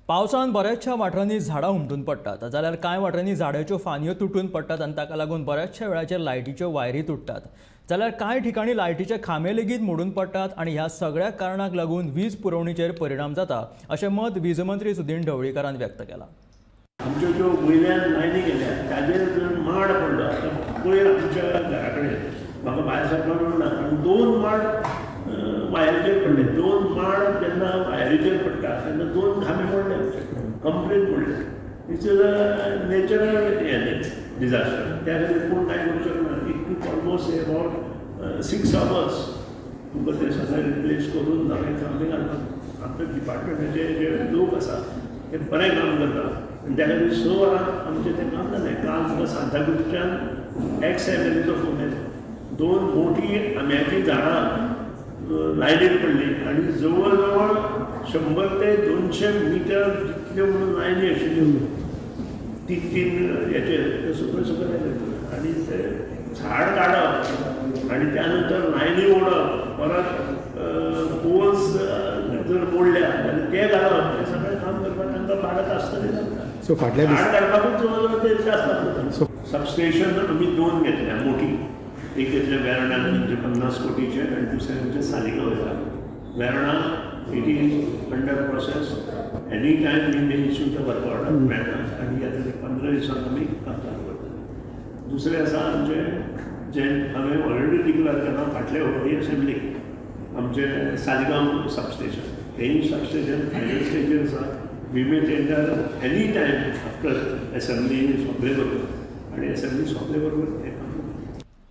पावसान बऱ्याचशा वाठारांनी झाडां हुमटून पडटात, जाल्यार कांय वाठारांनी झाडाच्यो फांदयो तुटून पडटात आनी ताका लागून बऱ्याचशा वेळाचेर लायटीच्यो वायरी तुट्टात, जाल्यार कांय ठिकाणी लायटीचे खांबे लेगीत मोडून पडटात आनी ह्या सगळ्या कारणाक लागून वीज पुरवणीचेर परिणाम जाता अशें मत वीज मंत्री सुदिन ढवळीकारान व्यक्त केलां. आमच्यो ज्यो वयल्यान लायनी गेल्या ताजेर जर माड पडलो, आतां पयर आमच्या घरा कडेन म्हाका भायर सरपाक मेळना आनी दोन माड वायरीचेर पडले. दोन माड जेन्ना वायरीचेर पडटा तेन्ना दोन खांबे मोडले आमचे, कंप्लीट मोडले. It's a natural हें डिजास्टर. त्या खातीर कोण कांय करूं शकना. It took almost about 6 hours तुमकां ते सगळें रिप्लेस करून नवे खांबे घालपाक. आमच्या डिपार्टमेंटाचे जे लोक आसा ते बरें काम करता आनी त्या खातीर 6 वरां आमचें तें काम जालें. काल म्हाका सांताक्रूजच्यान एक्स एम एल एचो फोन येयलो. दोन मोठी आंब्याचीं झाडां लायनीर पडली आनी जवळ जवळ 100 ते 200 मिटर जितल्यो म्हणून लायनी आशिल्ल्यो तीन तीन हेचेर ते सगळ्यो सगळ्यो लायनी आनी ते झाड काडप आनी त्या नंतर लायनी ओडप, परत पोल्स जर मोडल्या जाल्यार ते घालप, हें सगळें काम करपाक तांकां 12 तास तरी लागता. सो फाटल्या दीस झाड काडपाकूच जवळ जवळ ते तास लागता. सबस्टेशन आमी दोन घेतल्या मोठी. एक घेतल्या वेर्णा 350 कोटीचे आनी दुसरें आमचें सालिगांव आसा. Verna, it is under process. Any time we may issue the work order मेळटा आनी आतां ते 15 दिसांक आमी काम चालू करतले. दुसरें आसा आमचें जें हांवें ऑलरेडी डिक्लेअर केलां फाटले होळी असेंब्लीक, आमचें सालिगांव सबस्टेशन. तेंय सबस्टेशन फायनल स्टेजीर आसा. We may tender any time after assembly सोंपले बरोबर आनी असेंब्ली सोंपले बरोबर तें